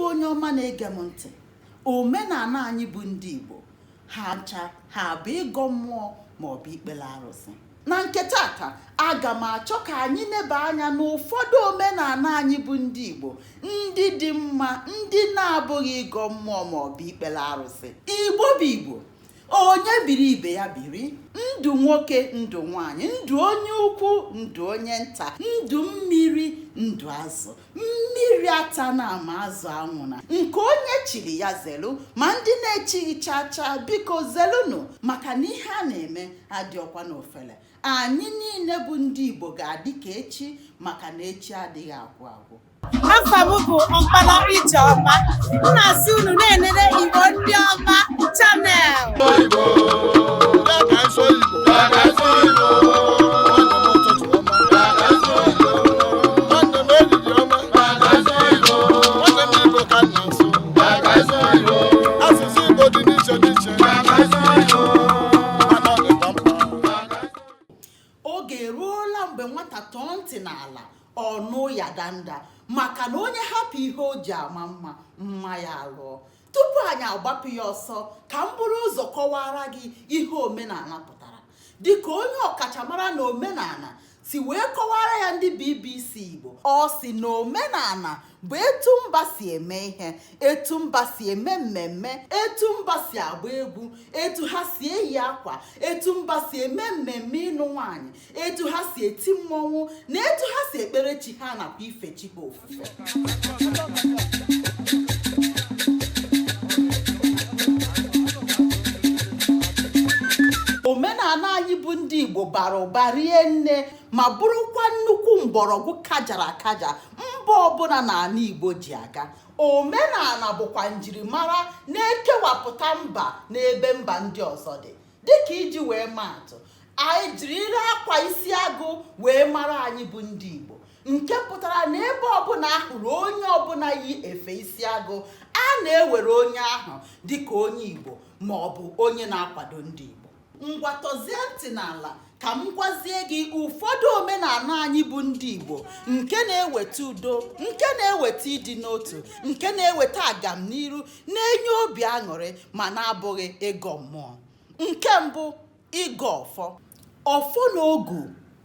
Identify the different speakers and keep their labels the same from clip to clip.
Speaker 1: Onye ọma na-ege m ntị, omenala anyị bụ ndị Igbo, ha ncha ha bụ ịgọ mmụọ ma ọ bụ ikpele arụsị. Na nke tata, aga m achọ ka anyị neba anya n'ụfọdụ omenala anyị bụ ndị Igbo, ndị dị mma, ndị na-abụghị ịgọ mmụọ ma ọ bụ ikpele arụsị. Igbo bụ Igbo, onye biri ibe ya biri. Ndụ nwoke, ndụ nwaanyị, ndụ onye ukwu, ndụ onye nta, ndụ mmiri, ndụ azụ. Mmiri atana ma azụ anwụna. Nke onye chiri ya zelu, ma ndị na-echighị chaa chaa, biko zelụnụ, maka na ihe a na-eme adịọkwa n'ofele. Anyị niile bụ ndị Igbo ga-adị ka echi, maka na echi adịghị agwụ agwụ.
Speaker 2: Afa m bụ Ọkpala Ijeọma. M na-asị unu na-enene Igbo Ndị Ọma Channel.
Speaker 3: Igbo, ya ka nsọ Igbo, ya ka nsọ Igbo. Nwanne m, ụtụtụ ọma, ya ka nsọ Igbo. Nwanne m, ehihie ọma, ya ka nsọ Igbo. Nwanne m, Igbo ka m na-asụ, ya ka nsọ Igbo. Asụsụ Igbo dị n'iche n'iche, ya ka nsọ Igbo. Mana ọ dịkwa mkpa.
Speaker 1: Oge eruola mgbe nwata tọọ ntị n'ala ọnụ ya danda, maka na onye hapụ ihe o ji ama mma, mma ya alụọ. Tupu anyị agbapụ ya ọsọ, ka m buru ụzọ kọwara gị ihe omenala pụtara, dịka onye ọkachamara na omenala si wee kọwara ya ndị BBC Igbo. Ọ sị na omenala bụ etu mba si eme ihe, etu mba si eme mmemme, etu mba si agba egwu, etu ha si eyi akwa, etu mba si eme mmemme ịnụ nwaanyị, etu ha si eti mmọnwụ, na etu ha si ekpere chi ha nakwa ife chi ha ofufe. Omenala anyị bụ ndị Igbo bara ụba rie nne, ma bụrụkwa nnukwu mgbọrọgwụ kajara akaja mba ọbụla n'ala Igbo ji aga. Omenala bụkwa njirimara na-ekewapụta mba n'ebe mba ndị ọzọ dị. Dịka iji wee maa atụ, anyị jirila akwa isi agụ wee mara anyị bụ ndị Igbo, nke pụtara na ebe ọbụla ahụrụ onye ọbụla yi efe isi agụ, a na-ewere onye ahụ dịka onye Igbo ma ọ bụ onye na-akwado ndị Igbo. Ngwa, tọzie ntị n'ala ka m gwazie gị ụfọdụ omenala anyị bụ ndị Igbo nke na-eweta udo, nke na-eweta ịdị n'otu, nke na-eweta agamniru, na-enye obi aṅụrị, ma na-abụghị ịgọ mmụọ. Nke mbụ, ịgọ ọfọ. Ọfọ na ogu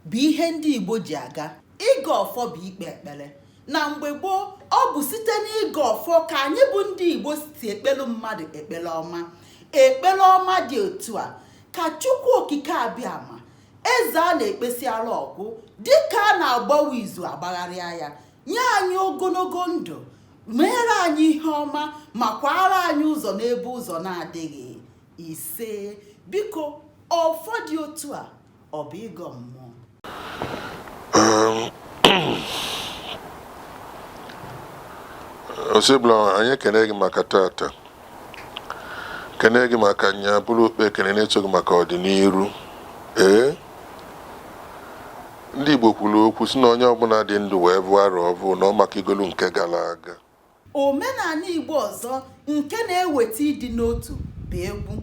Speaker 1: bụ ihe ndị Igbo ji aga. Ịgọ ọfọ bụ ikpe ekpere. Na mgbe gboo, ọ bụ site n'ịgọ ọfọ ka anyị bụ ndị Igbo si ekpelu mmadụ ekpere ọma. Ekpere ọma dị otu a: ka Chukwu Okike Abịama, eze a na-ekpesiara ọgwụ, dịka a na-agbawa izu agbagharịa ya, nye anyị ogologo ndụ, meere anyị ihe ọma, ma kwara anyị ụzọ n'ebe ụzọ na-adịghị. Ise. Biko, ọfọ dị otu a, ọ bụ ịgọ mmụọ?
Speaker 3: Osebụla, anyị ekene gị maka tata, kene gị maka nya bụrụ okpe ekene na-eto gị maka ọdịnihu. Ee, ndị Igbo kwuru okwu si na onye ọbụla dị ndụ wee vụ arọ ọvụ na ọ maka igolu nke gara aga.
Speaker 1: Omenala Igbo ọzọ nke na-eweta ịdị n'otu bụ egwu.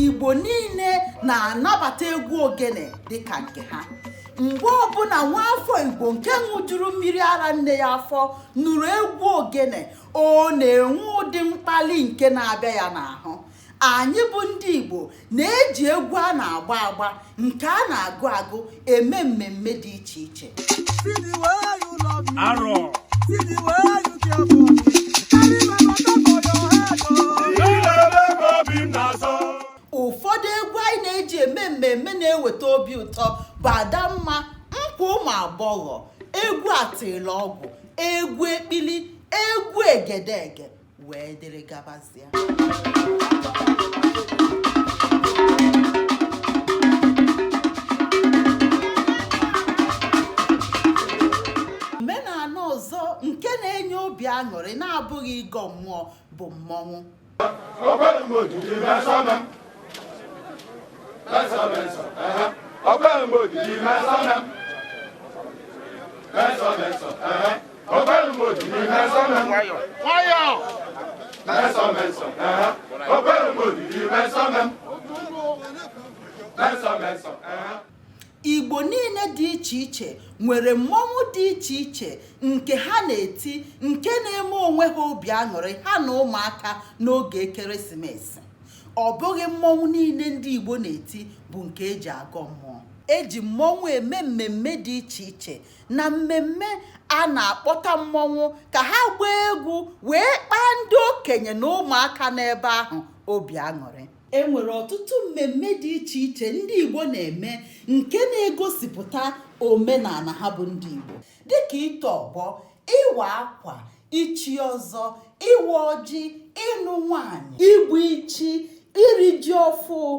Speaker 1: Igbo niile na-anabata egwu ogene dịka nke ha. Mgbe ọbụla nwaafọ Igbo nke ṅụjuru mmiri ara nne ya afọ nụrụ egwu ogene, ọ na-enwe ụdị mkpali nke na-abịa ya n'ahụ. Anyị bụ ndị Igbo na-eji egwu a na-agba agba, nke a na-agụ agụ, eme mmemme dị iche iche.
Speaker 4: See the way you love me.
Speaker 5: Arọ.
Speaker 4: See the way you care for me. Carry my matter for your head, oh.
Speaker 1: Ụfọdụ egwu anyị na-eji eme mmemme na-eweta obi ụtọ bụ Adamma, Nkwa Ụmụ Agbọghọ, egwu Atịla Ọgwụ, egwu Ekpili, egwu Egedege, wee dịrị gabazịa. Omenala ọzọ nke na-enye obi aṅụrị na-abụghị ịgọ mmụọ bụ mmọnwụ. Igbo niile dị iche iche nwere mmọnwụ dị iche iche nke ha na-eti nke na-eme onwe ha obi aṅụrị ha na ụmụaka n'oge ekeresimesi. Ọ bụghị mmọnwụ niile ndị Igbo na-eti bụ nke eji agọ mmụọ. Eji mmọnwụ eme mmemme dị iche iche. Na mmemme a na-akpọta mmọnwụ ka ha gbaa egwu wee kpaa ndị okenye na ụmụaka n'ebe ahụ obi aṅụrị. E nwere ọtụtụ mmemme dị iche iche ndị Igbo na-eme nke na-egosipụta omenala ha bụ ndị Igbo dịka ito ọgbọ, ịwa akwa, ichi ọzọ, ịwa ọjị, ịnụ nwaanyị, igbu ichi, iri ji ọfụụ.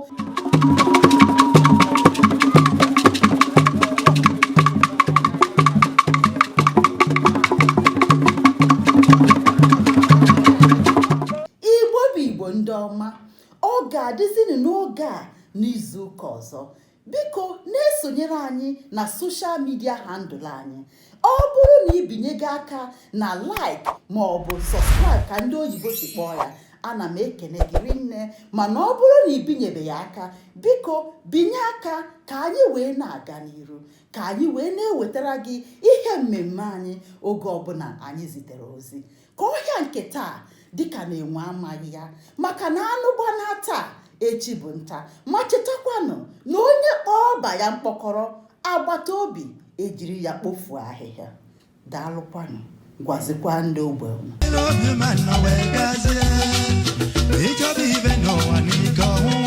Speaker 1: Igbo bụ Igbo ndị ọma, ọ ga-adịzinụ n'oge a n'izu ụka ọzọ. Biko na-esonyere anyị na social media handle anyị. Ọ bụrụ na ị binyego aka na like ma ọ bụ subscribe ka ndị oyibo si kpọọ ya, ana m ekene gị rinne. Mana ọ bụrụ na ị binyebeghị aka, biko binye aka ka anyị wee na-aga n'iru, ka anyị wee na-ewetara gị ihe mmemme anyị oge ọbụla anyị zitere ozi. Ka ọhịa nke taa dịka na enwe amaghị ya, maka na anụ gbana taa, echi bụ nta. Ma chetakwanụ na onye kpọọ ọba ya mkpọkọrọ, agbata obi ejiri ya kpofuo ahịhịa. Daalụkwanụ, gwazikwa ndị ogbe unu.
Speaker 5: Obi ma nọ wee gazie ịchọba ibe n'ụwa n'ike ọnwụ.